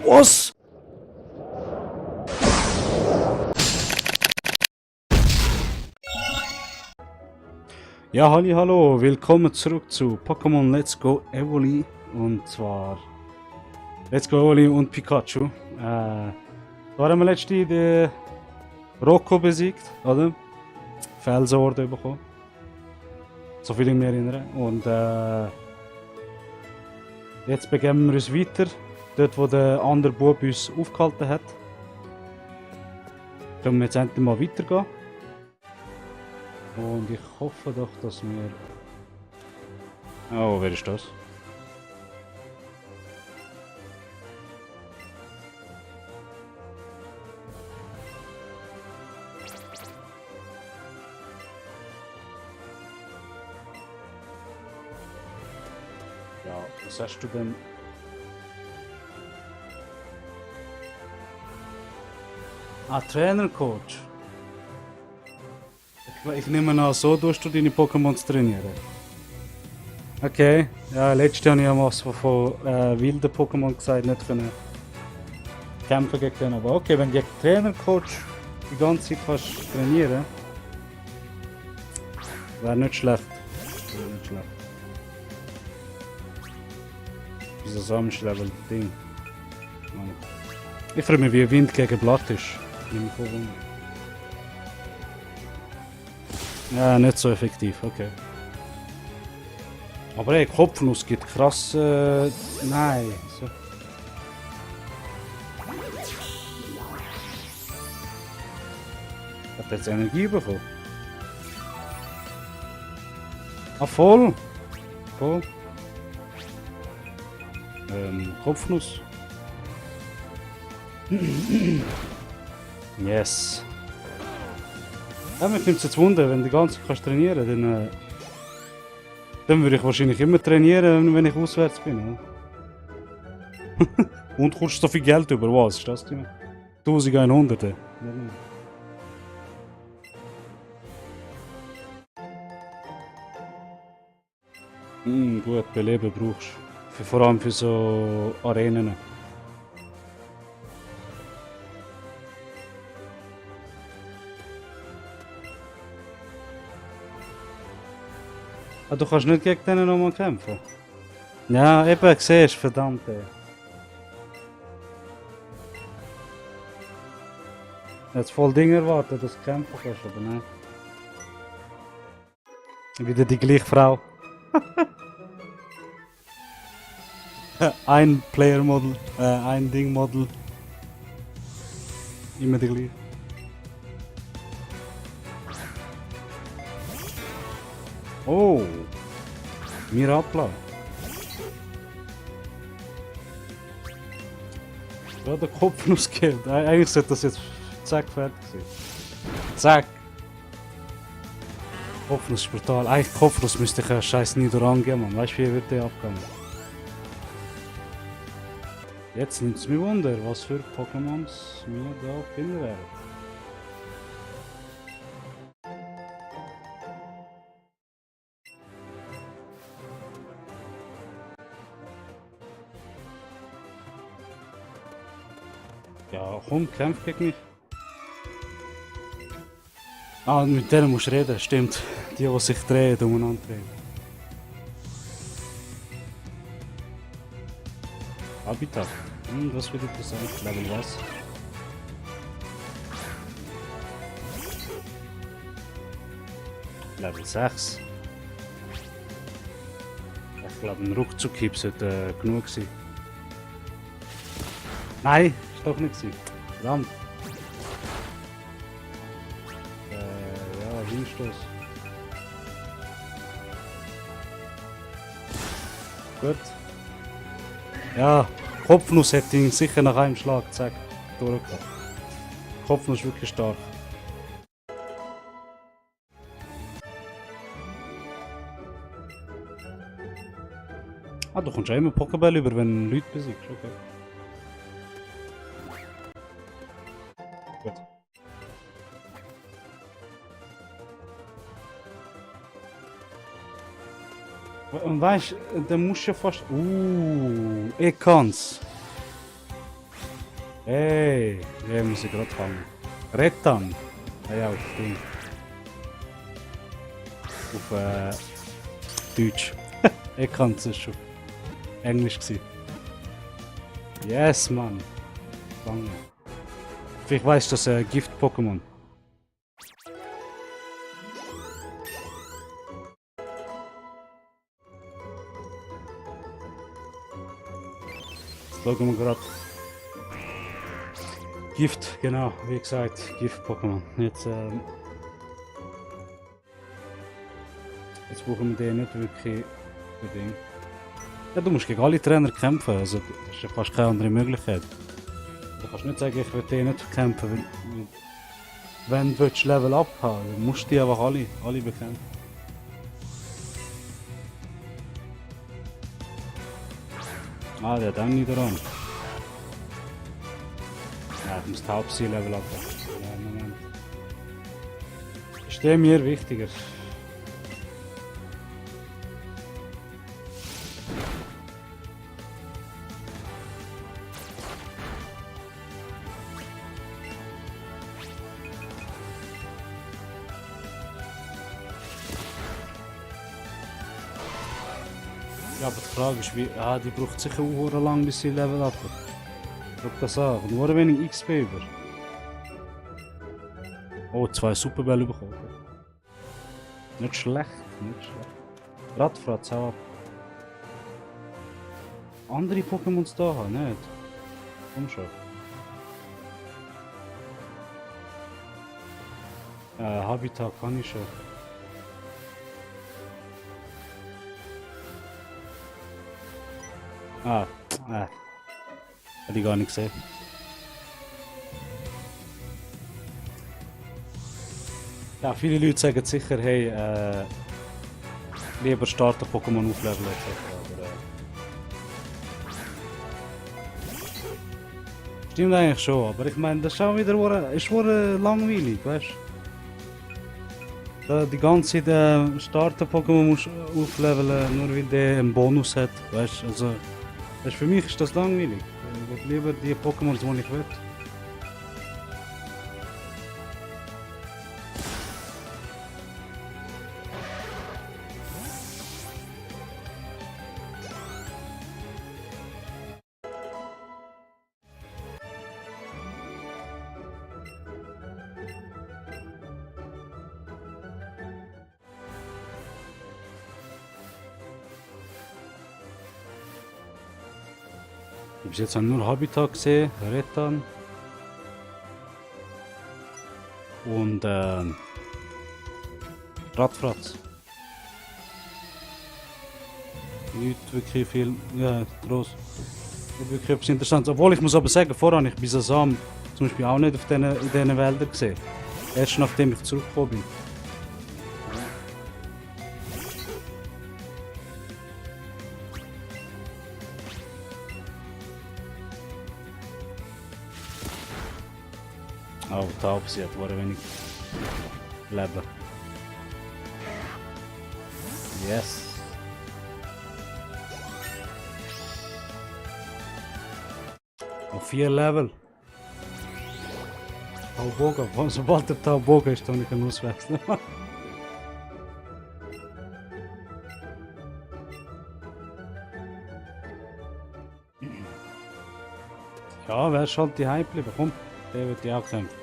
Was? Ja, hallo, willkommen zurück zu Pokémon Let's Go Evoli. Und zwar Let's Go Evoli und Pikachu. Da haben wir letztens den Rocco besiegt, oder? Felsorde bekommen. So viel ich mich erinnere. Und jetzt begeben wir uns weiter. Dort, wo der andere Bub uns aufgehalten hat. Können wir jetzt endlich mal weitergehen. Und ich hoffe doch, dass wir... Oh, wer ist das? Ja, was hast du denn? Ah, Trainercoach. Ich nehme an, so tust du deine Pokémons trainieren. Okay, ja, letztes Jahr habe ich ja was von wilden Pokémon gesagt, nicht können kämpfen gegen den. Aber okay, wenn du gegen Trainercoach die ganze Zeit kannst trainieren, wäre nicht schlecht. Wäre nicht schlecht. Wieso sammelst du Level Ding? Ich frage mich, wie Wind gegen Blatt ist. Ja, nicht so effektiv, okay. Aber ey, Kopfnuss gibt krass. Nein. So. Hat er jetzt Energie bekommen? Ah, voll! Voll. Kopfnuss. Yes. Ja, mich nimmt es jetzt Wunder, wenn du die ganze Zeit kannst trainieren, dann würde ich wahrscheinlich immer trainieren, wenn ich auswärts bin. Oder? Und kommst so viel Geld über, was ist das? 1100. Gut, Beleben brauchst du. Vor allem für so Arenen. Ah, du kannst nicht gegen denen nochmal kämpfen? Ja, eben, siehst du, verdammt. Ey. Jetzt voll Dinge erwartet, dass du kämpfen kannst, aber nein. Wieder die gleiche Frau. Ein Player-Model, ein Ding-Model. Immer die gleiche. Oh! Mirapla. Ja, der Kopfnuss geht. Eigentlich sollte das jetzt zack fertig sein. Zack! Kopfnuss ist brutal. Eigentlich Kopfnuss müsste ich ja scheiß Nidoran geben, man. Weißt du, wie wird der abgegangen? Jetzt nimmt es mich Wunder, was für Pokémons wir da finden werden. Ja, komm, kämpf gegen mich. Ah, mit denen musst du reden, stimmt. Die sich drehen, umeinander drehen. Habitat. Das wird interessant. Level was? Level 6. Ich glaube, ein Ruckzuck-Hieb sollte genug sein. Nein, ist doch nicht gewesen. Verdammt. Ja, Windstoß. Gut. Ja, Kopfnuss hätte ihn sicher nach einem Schlag, zack, durchgebracht. Kopfnuss ist wirklich stark. Ah, du kommst ja immer Pokéball über, wenn Leute besiegst, okay. Gut. Und weißt du, dann musst du ja fast... ich kann's. Hey, den muss ich gerade fangen. Rettan. Ah ja, auf Ding. Auf Deutsch. Ich kann es schon. Englisch gewesen. Yes, Mann. Fangen. Vielleicht weißt du das Gift-Pokémon. Jetzt schauen wir gerade. Gift, genau, wie gesagt, Gift-Pokémon. Jetzt brauchen wir den nicht wirklich für Ding. Ja, du musst gegen alle Trainer kämpfen, also das ist ja fast keine andere Möglichkeit. Du kannst nicht sagen, ich will den nicht kämpfen, wenn du Level up haben willst, dann musst du die einfach alle bekämpfen. Ah, der hat auch nicht dran. Ja, ich muss die Hauptziel-Level ab. Ja, Moment. Ist der mir wichtiger? Ja, aber die Frage ist, wie. Ah, die braucht sicher auch lang, bis sie Level up hat. Guck das an, und nur wenig XP über. Oh, 2 Superbälle bekommen. Nicht schlecht, nicht schlecht. Radfratz, hau ab. Andere Pokémons da haben, nicht? Komm schon. Habitat kann ich schon. Hätte ich gar nicht gesehen. Ja, viele Leute sagen sicher, hey, lieber starten Pokémon aufleveln etc. Aber, stimmt eigentlich schon, aber ich meine, das ist auch wieder langweilig, weißt du? Die ganze Zeit starten Pokémon musst aufleveln, nur weil der einen Bonus hat, weißt du? Also, für mich ist das langweilig. Ich will lieber die Pokémon, die ich will. Bis jetzt habe ich nur Habitat gesehen, Rettan und Radfratz. Nicht wirklich viel, ja, groß. Nicht wirklich etwas Interessantes. Obwohl ich muss aber sagen, vorher habe ich Bisasam zum Beispiel auch nicht in diesen Wäldern gesehen. Erst nachdem ich zurückgekommen bin. Oh, taub, sie hat wenig Leben. Yes. Noch 4 Level. Tauboga, sobald der Tauboga ist, kann ich ihn auswechseln. Ja, wer ist halt die Hype geblieben? Komm, der wird ja auch kämpfen.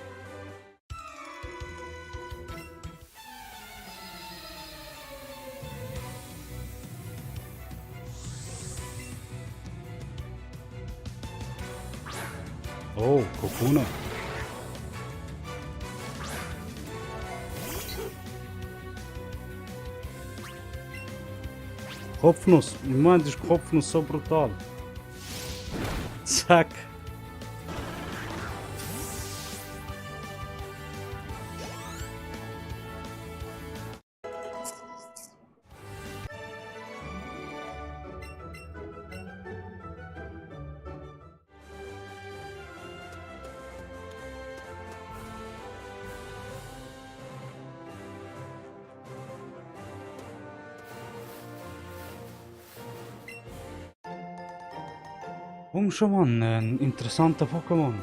Oh, Kokuna. Kopfnuss. Ich meine, das ist Kopfnuss so brutal. Zack. Komm schon, Mann, ein interessanter Pokémon.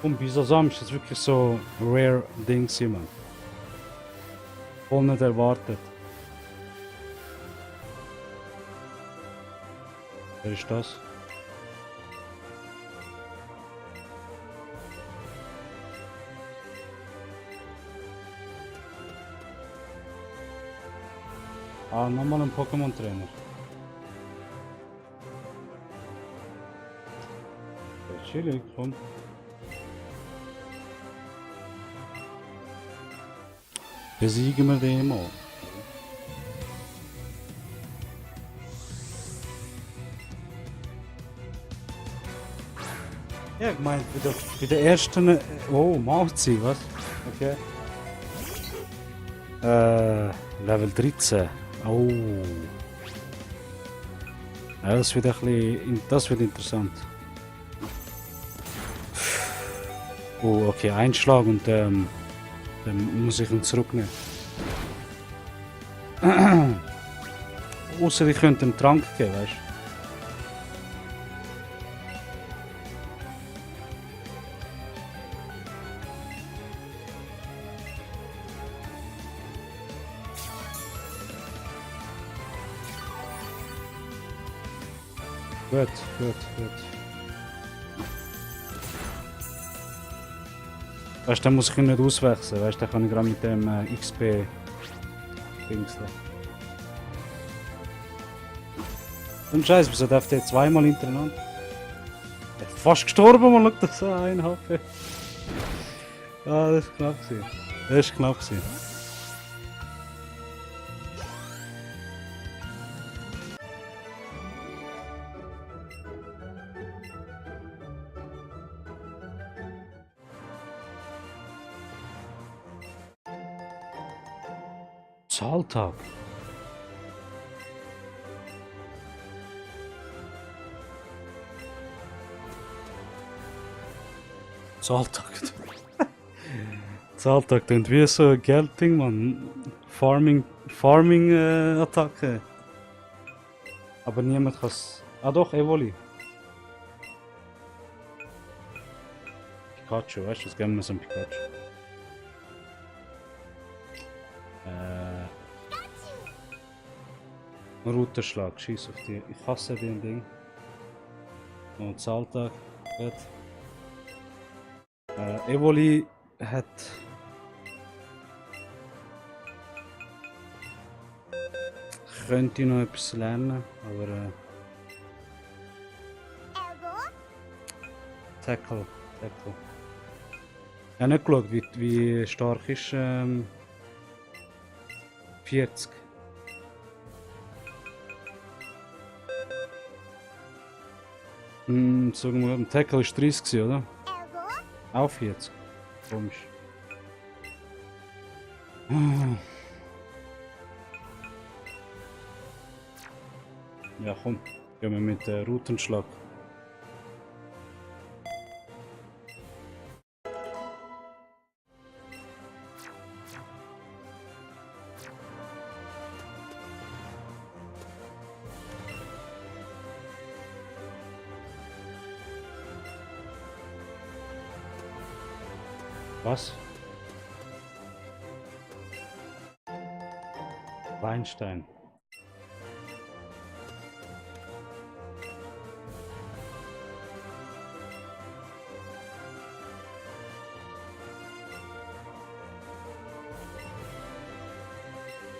Und Bisasam ist jetzt wirklich so rare Ding, Mann. Voll nicht erwartet. Wer ist das? Ah, nochmal ein Pokémon-Trainer. Ja, chillig, komm. Besiegen wir den mal. Ja, ich meine, bei der ersten... Oh, Mauzi, was? Okay. Level 13. Oh. Ja, das wird ein bisschen... Das wird interessant. Oh, okay, Einschlag und dann muss ich ihn zurücknehmen. Außer ich könnte einen Trank geben, weißt du? Gut, gut, gut. Weißt du, dann muss ich ihn nicht auswechseln, weißt du, dann kann ich gerade mit dem XP dingseln. Und Scheiße, wieso darf der zweimal hintereinander? Der ist fast gestorben, man schaut das an, 1 HP. Ah, das ist knapp gewesen. Das ist knapp gewesen. Zahltag. Zahltag. Zahltag klingt wie so ein Geldding, man. Farming-Attacke. Aber niemand kann es. Ah doch, Evoli. Pikachu, weißt du, das geben wir so ein Pikachu. Routenschlag, schieß auf die. Ich hasse den Ding. Und Zahltag. Gut. Evoli hat. Könnte ich noch etwas lernen, aber. Tackle. Tackle. Ich habe nicht geschaut, wie stark ist 40. Sagen wir, ein Tackle ist 30, oder? Auch 40. Komisch. Ja, komm. Gehen wir mit Routenschlag. Was? Weinstein.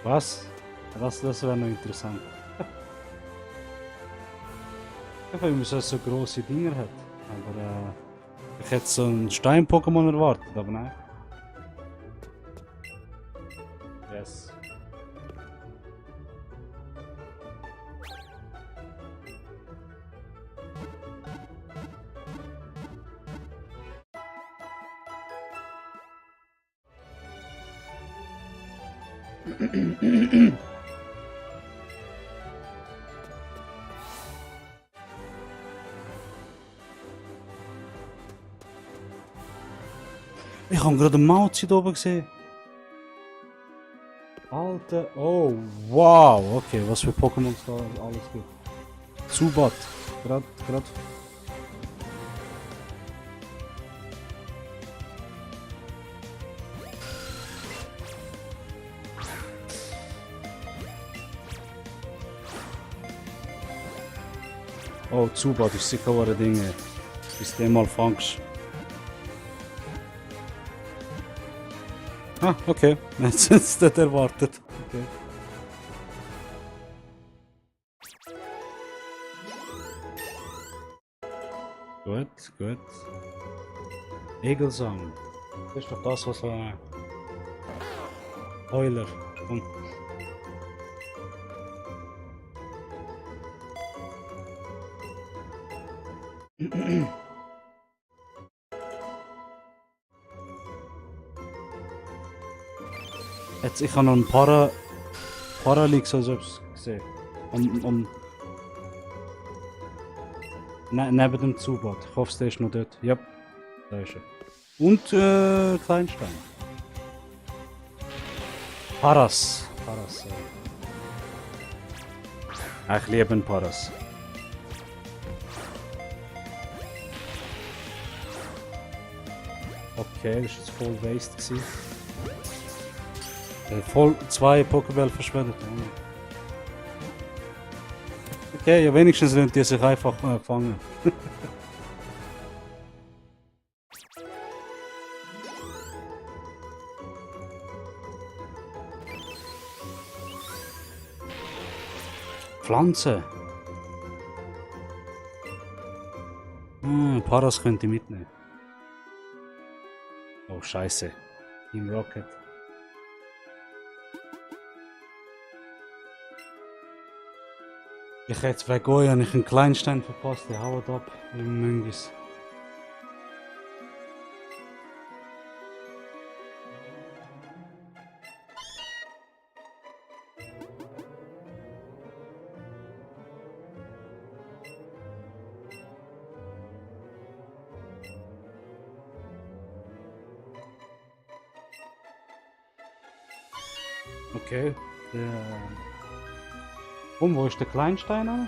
Was? Das wäre noch interessant. Ich weiß nicht, dass er so grosse Dinger hat. Aber ich hätte so einen Stein-Pokémon erwartet, aber nein. Yes. Ich habe gerade einen Mauzi da oben gesehen. Alter, oh wow, okay, was für Pokémon da alles gibt. Zubat. Grad. Oh, Zubat ist sicher eure Dinge. Bis du mal fangst. Ah, okay. Jetzt ist das erwartet. Okay. Gut. Egelsang. Das ist doch das, was er. Euler. Komm. Jetzt, ich habe noch ein Paralix, also hab's gesehen. Neben dem Zubat. Ich hoffe, der ist noch dort. Ja, da ist er. Und Kleinstein. Paras. Ich liebe einen Paras. Okay, das war jetzt voll waste gewesen. Voll 2 Pokéball verschwendet. Okay, ja wenigstens sind die sich einfach gefangen. Pflanze. Paras könnte ich mitnehmen. Oh Scheiße. Team Rocket. Ich hätte wegen euch habe ich einen Kleinstein verpasst, der haut ab im Mengis. Okay, wo ist der Kleinsteiner?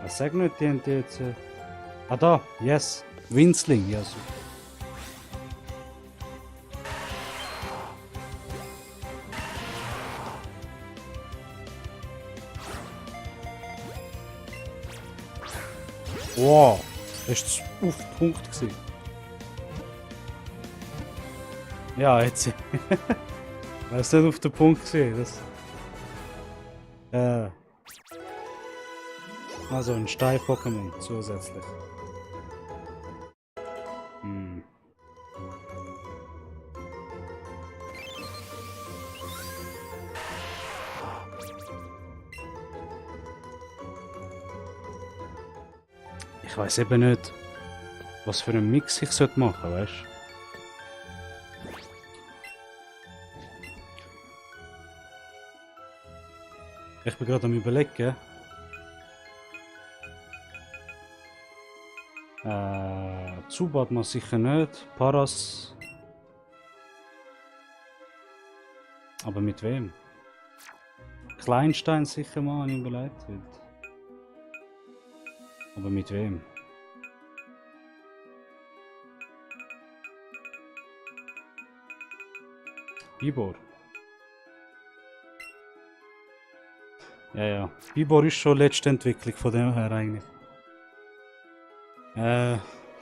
Sag nicht, die jetzt. Ah, da, yes. Winzling, ja, so. Wow, das ist auf den Punkt gewesen. Ja, jetzt. Das ist nicht auf den Punkt gesehen. Also ein Stein-Pokémon zusätzlich. Ich weiß eben nicht, was für einen Mix ich machen sollte, weißt du? Ich bin gerade am Überlegen. Zubat man sicher nicht. Paras. Aber mit wem? Kleinstein sicher mal, habe ich überlegt. Aber mit wem? Bibor. Ja. Bibor ist schon letzte Entwicklung von dem her eigentlich.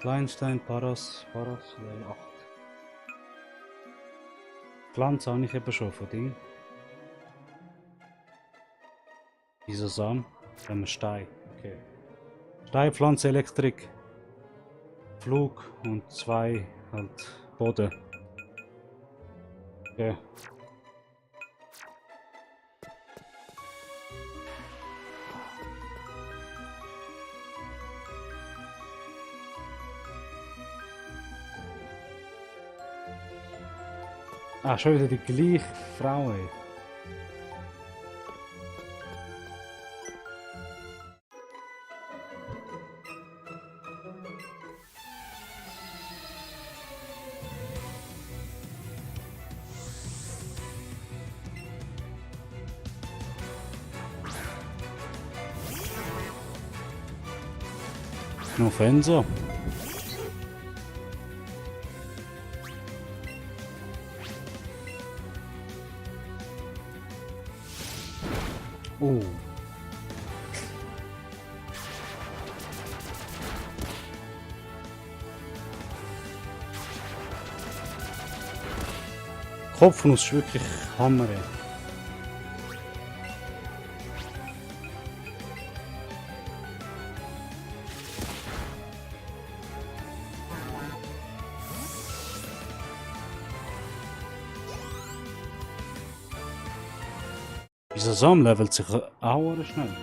Kleinstein, Paras, Level 8. Pflanze habe ich eben schon von Ding. Dieser Samen. Dann haben wir Stein. Okay. Stein, Pflanze, Elektrik. Flug und 2 halt Boden. Okay. Ah, schon wieder die gleiche Frau, ey. Knofenser. Oh. Kopfnuss ist wirklich Hammer. Ey. Dieser Sam levelt sich auch schnell.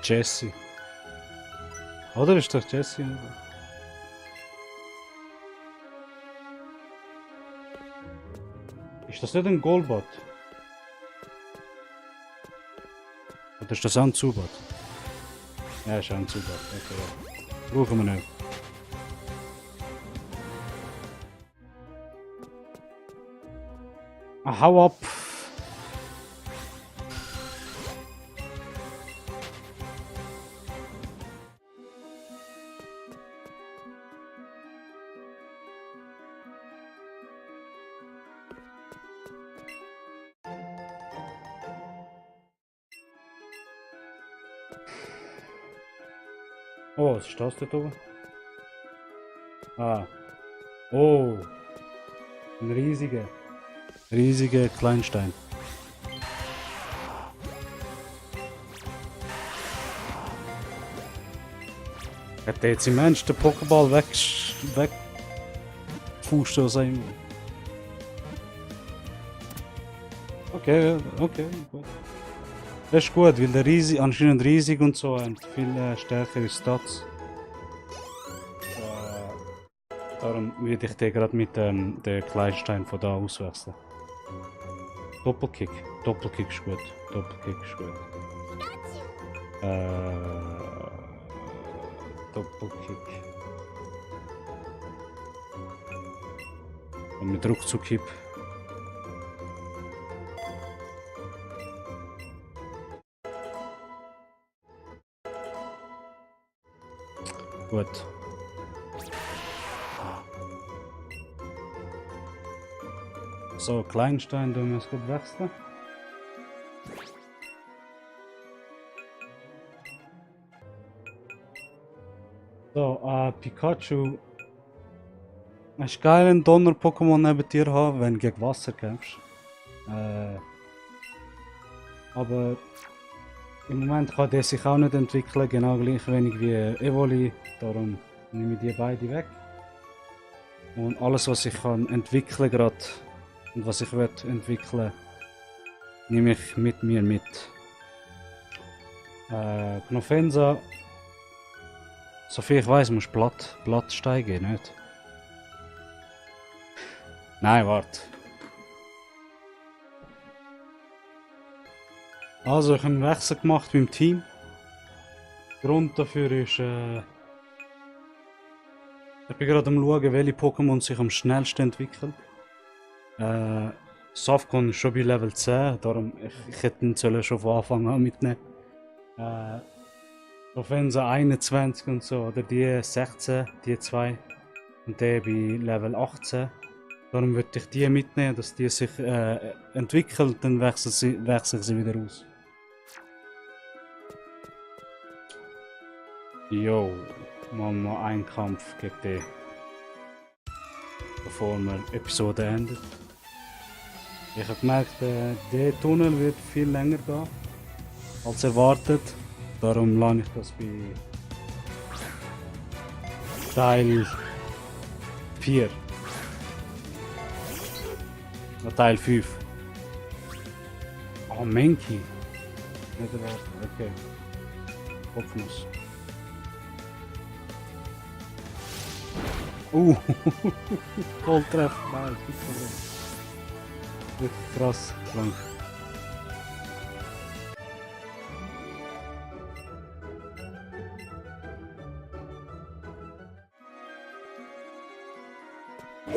Jesse. Oder ist das Jesse? Ist das nicht ein Golbat? Oder ist das auch ein Zubat? Ja, ist auch ein Zubat. Okay, ja. Brauchen wir nicht. Ah, hau ab! Oh, was ist das dort oben? Ah. Oh. Ein riesiger Kleinstein. Hat der jetzt im Mensch den Pokéball wegpfuscht aus ihm? Okay, okay, gut. Das ist gut, weil der anscheinend riesig und so und viel stärkere Stats. Darum würde ich den gerade mit dem Kleinstein von da auswechseln. Doppelkick. Doppelkick ist gut. Doppelkick ist gut. Doppelkick. Und mit Rückzughieb. Gut. So, Kleinstein, du musst gut wechseln. So, Pikachu. Es ist geil, ein Donner-Pokémon neben dir haben, wenn du gegen Wasser kämpfst. Aber im Moment kann der sich auch nicht entwickeln, genau gleich wenig wie Evoli. Darum nehme ich die beide weg. Und alles, was ich kann entwickeln gerade und was ich will entwickeln, nehme ich mit mir mit. Knofensa, soviel ich weiß, musst du Blatt steigen, nicht? Nein, warte. Also, ich habe einen Wechsel gemacht beim Team. Der Grund dafür ist, ich bin gerade am schauen, welche Pokémon sich am schnellsten entwickeln. Safcon ist schon bei Level 10, darum ich hätte ihn schon von Anfang an mitnehmen. Offensa 21 und so, oder die 16, die 2 und der bei Level 18. Darum würde ich die mitnehmen, dass die sich entwickeln, dann wechseln sie wieder aus. Jo, machen wir einen Kampf gegen den, bevor wir die Episode endet. Ich habe gemerkt, der Tunnel wird viel länger gehen als erwartet. Darum lasse ich das bei Teil 4. Teil 5. Oh, Menki. Nicht erwartet, okay. Kopfnuss. Volltreff. Nein, wirklich krass. Krank.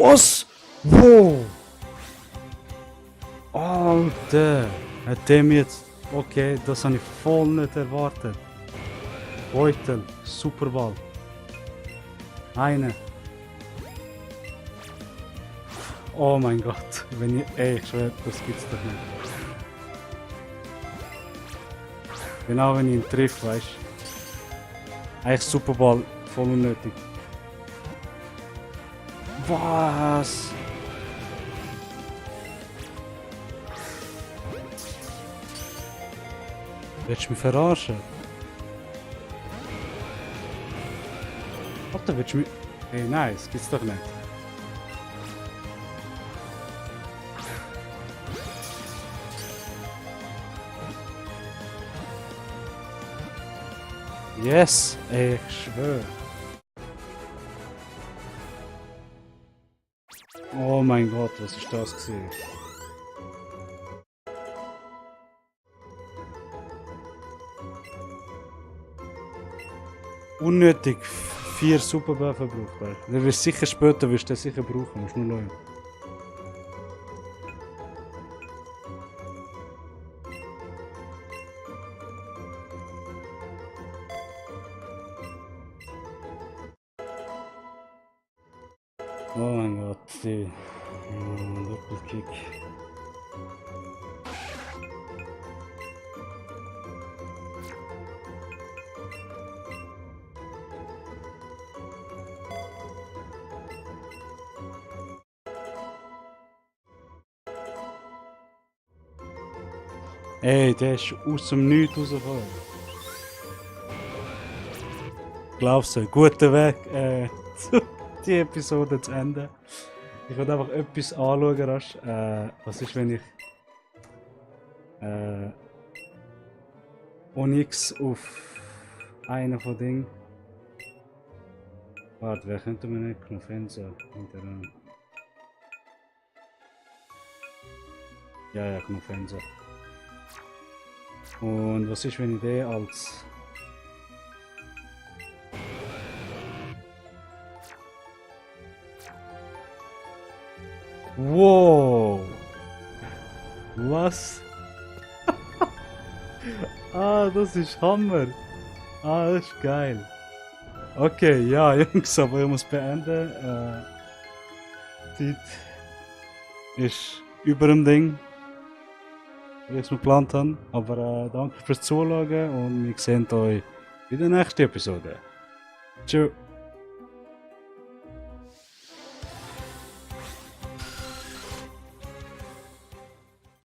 Was? Wow! Alter! Hat dem jetzt... Okay, das habe ich voll nicht erwartet. Beutel, Superball. Eine. Oh mein Gott, wenn ich... Ey, ich schwör, das gibt's doch nicht. Genau wenn ich ihn triff, weißt du. Eigentlich Superball, voll unnötig. Was? Willst du mich verarschen? Alter, willst du mich... Ey, nein, das gibt's doch nicht. Yes! Ey, ich schwöre. Oh mein Gott, was ist das gewesen? Unnötig 4 Superball verbraucht. Du wirst sicher später wirst du sicher brauchen, musst nur schauen. Oh mein Gott, die Doppelkick. Ey, der ist aus dem Nichts rausgekommen. Glaubst du, guter Weg, die Episode zu Ende. Ich will einfach etwas anschauen rasch. Was ist, wenn ich Onyx auf einen von Ding. Warte, wer könnte mir nicht Knofenza? Ja, Knofenza. Und was ist, wenn ich den als... Wow! Was? Das ist Hammer! Das ist geil! Okay, ja, Jungs, aber ich muss beenden. Die Zeit ist über dem Ding, wie ich es mir geplant habe. Aber danke fürs Zuschauen und wir sehen euch in der nächsten Episode. Tschüss!